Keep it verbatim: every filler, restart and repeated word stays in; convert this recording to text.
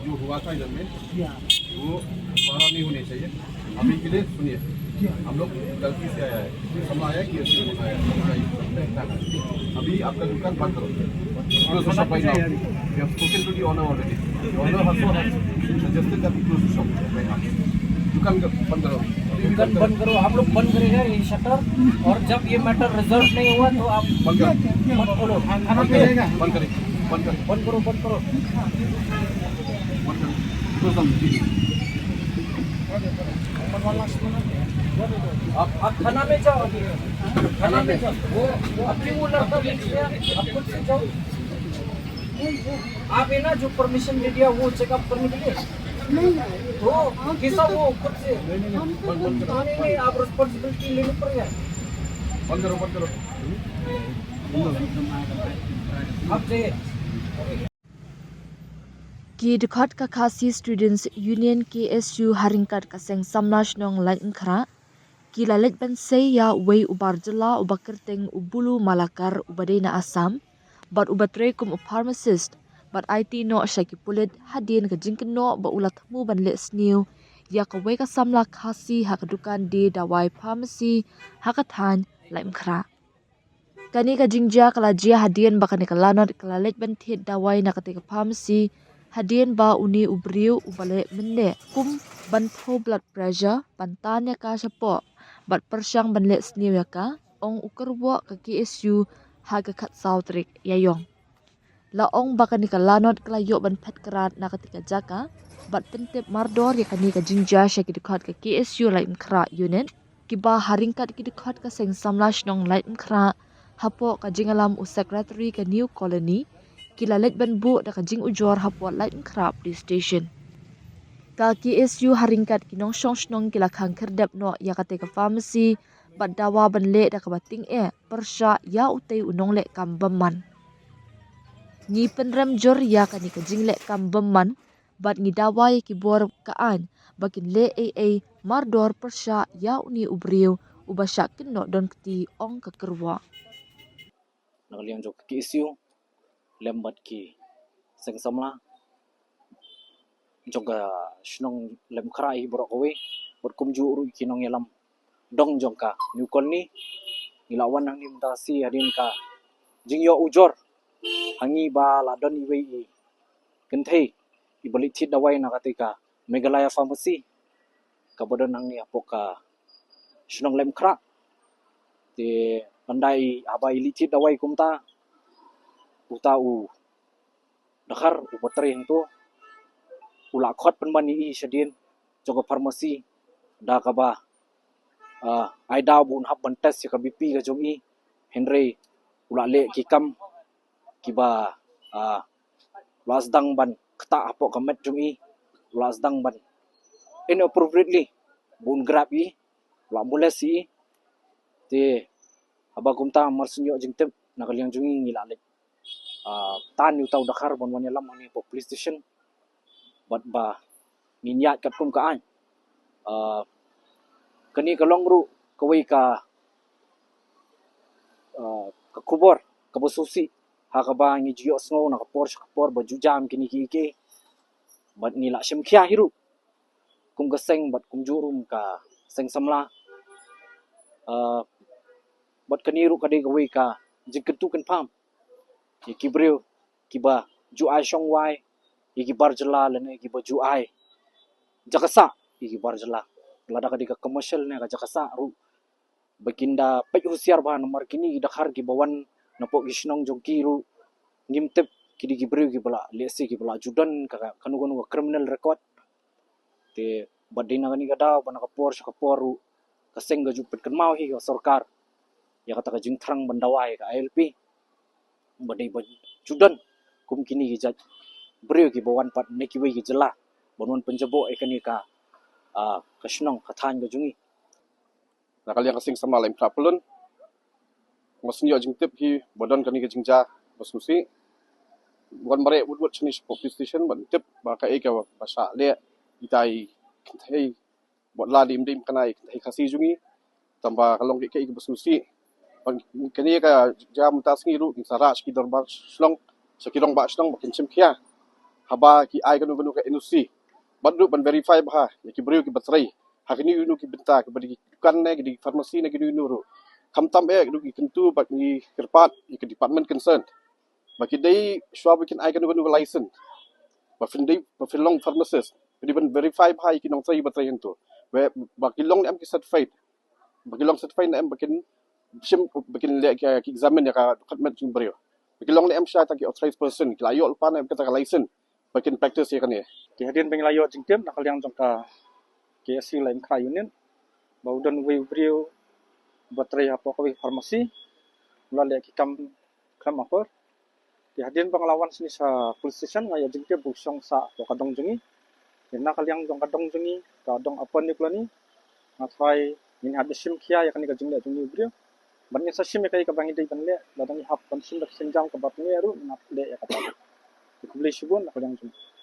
जो हुआ था इधर में, वो दोबारा नहीं होने चाहिए। अभी के लिए सुनिए, हम लोग गलती से आया है, ये समझ आया कि ऐसे होता है, ऐसा ही होता है। अभी आपका दुकान बंद करो। Close the shop right now. We have spoken to the owner already. The owner also has suggested that we close the shop right now. दुकान बंद करो। अभी दुकान बंद करो। बंद करो, हम लोग बंद करेगा ये शटर। और जब ये मैटर रिजॉल्व नहीं हुआ तो आप बंद करो। मत बोलो। बंद करें, बंद करें। बंद करो, बंद करो। बंद करो। Close down. आप, आप थाना में जाओ अभी। थाना में जाओ। वो, वो अभी वो लड़का मिल गया, आप खुद से जाओ। आप है ना जो परमिशन दे दिया वो चेकअप करने के लिए? नहीं। तो कैसा वो खुद से? हम तो खुद नहीं, नहीं, आप रिस्पॉन्सिबिलिटी लेनी पड़ेगा। बंद करो, बंद करो। आप जाइए। Ki dkhot ka Khasi Students Union, K S U, ha ryngkat ka Seng Samla Shnong Laitumkhrah ki la leit ban sei ïa uwei u bar jylla uba kyrteng u Bulu Malakar uba dei na Assam bad uba trei kum u pharmacist, bad aiti noh sha ki pulit hadien ka jingkynnoh ba u la thmu ban leh sniew ïa kawei ka samla Khasi ha ka dukan die dawai pharmacy ha ka thaiñ Laitumkhrah. Kane ka jingjia ka la jia hadien ba kane ka lanot ka la leit ban thied dawai na katei ka pharmacy hadien ba une u briew uba leh mynne kum ban thew blood pressure ban tan ïa ka shapoh bad pyrshang ban leh sniew ïa ka, ong u kyrwoh ka K S U ha ka khatsaw tarik Ïaiong. La ong ba kane ka lanot ka la ïoh ban phet krad na katei ka jaka bad pyntip mardor ïa kane ka jingjia sha ki dkhot ka K S U Laitumkhrah Unit, kiba ha ryngkat ki dkhot ka Seng Samla Shnong Laitumkhrah hapoh ka jingïalam u Secretary ka New Colony, ki la leit ban buh da ka jingujor hapoh Laitumkhrah Police Station. Ka K S U ha ryngkat ki nongshong shnong ki la khang khyrdep noh ïa katei ka pharmacy bad dawa ban leh da kaba tyngeh pyrshah ïa utei u nongleh kam bymman. Ngi pynrem jur ïa kane ka jingleh kam bymman bad ngi dawa ïa ki bor ka aiñ ba kin leh ei ei mardor pyrshah ïa une u briew uba shah kynnoh don kti, ong ka kyrwoh. Na ka liang jong ka K S U lem bad ki seng samla jong ka shnong Laitumkhrah hi baroh kawei bad kumjuh ruh ki nongïalam dong jong ka New Colony. Ngi la wan hangne mynta shi hadien ka jingïoh ujor ha ngi ba la don iwei i kynthei iba leit thied dawai na katei ka Meghalaya Pharmacy kaba don hangne hapoh ka shnong Laitumkhrah. Te hynda i haba i leit thied dawai kumta, uta u dkhar uba trei hangto u la khot pynban ïa i shadien jong ka pharmacy da kaba, ah, ai daw ba un hap ban test ïa ka B P ka jong i, hynrei u la leh ki kam kiba, ah, u la sdang ban ktah hapoh ka met jong i, u la sdang ban inappropriately ba un grab i, u la molest i. Te haba kumta mar shu ïoh jingtip na ka liang jong ngi, ngi la leit, ah, tan ïa uta u dkhar ban wan ïalam hangne hapoh police station bad ba ngin ïaid katkum ka aiñ. Ah, kane ka long ruh kawei ka, ah, ka khubor kaba sngewsih ha kaba ngi ju ïohsngew na ka por sha ka por ba ju jam kine kiei kiei. Bad ngi la shim khia hi ruh kum ka seng bad kumjuh ruh ka seng samla. Ah, bad kane ruh ka dei kawei ka jingkyntu kynpham ïa ki briew kiba ju ai shong wai ïa ki bar jylla lane kiba ju ai jaka sah ïa ki bar jylla, lada ka dei ka commercial ne ka jaka sah ruh ba kin da peit husiar bha namar kine ki dkhar kiba wan napoh ki shnong jong ki ruh ngim tip ki dei ki briew kiba la lehse kiba la ju don ka, kano kano ka criminal record. Te bad dei na kane ka daw ba na ka por sha ka por ruh ka seng ka ju pynkynmaw hi ka sorkar ïa kata ka jingthrang ban dawa ïa ka I L P ba dei ba ju don kum kine ki jait briew kiba wan pat na kiwei ki jylla ban wan pynjaboh ïa kane ka, ah, ka shnong ka thaiñ ka jong ngi. Na ka liang ka seng samla Laitumkhrah Pyllun, nga sngew ïoh jingtip hi ba don kane ka jingjia ba sngewsih. Wan mareh wut wut shane shapoh police station ban tip ba kaei kaba shah leh ita i kynthei, bad la dim dim kane i kynthei Khasi jong ngi. Tangba ka long kaei kaei kaba sngewsih. Ban kane ka jia mynta sngi ruh ngin sa rah sha ki dorbar shnong, sha ki rangbah shnong ba kin shim khia. Ba ki ai kano kano ka N O C. Bad ruh ban verify bha ïa ki briew kiba trei ha kino kino ki bynta, kiba dei ki dukan ne, ki dei ki pharmacy ne, kino kino ruh. Khamtam eh ruh ki kyntu bad ngi kyrpad ïa ki department concerned ba ki dei shuwa ba kin ai kano kano ka license, ba phin dei, ba phin long pharmacist, ki dei ban verify bha ïa ki nongtrei ba trei hangto. Ba ki long ne em ki certified, ba ki long certified ne em, ba kin shim, ba kin leh ki, ki examine ïa ka dohkha met jong u briew. Ba ki long ne em shisha ki authorized person, ki la ïoh lypa ne em kata ka license ba kin practice ïa kane. Te hadien ba ngi la ïoh jingtip na ka liang jong ka K S C Laitumkhrah unit ba u don uwei u briew ba trei hapoh kawei ka pharmacy, u la leh ki kam khlem akor. Te hadien ba nga la wan shane sha police station, nga ïoh jingtip ba u shong sah hapoh ka dong jong ngi. Te na ka liang jong ka dong jong ngi, ka dong Upper New Colony, nga tharai ngin hap da shim khia ïa kane ka jingleh jong une u briew. Bad ngin sa shim ïa kaei kaba ngi dei ban leh, lada ngi hap ban shim da ka sienjam kaba tngeh ruh, ngin hap leh ïa kata. Te khublei shibun na ka liang jong ngi.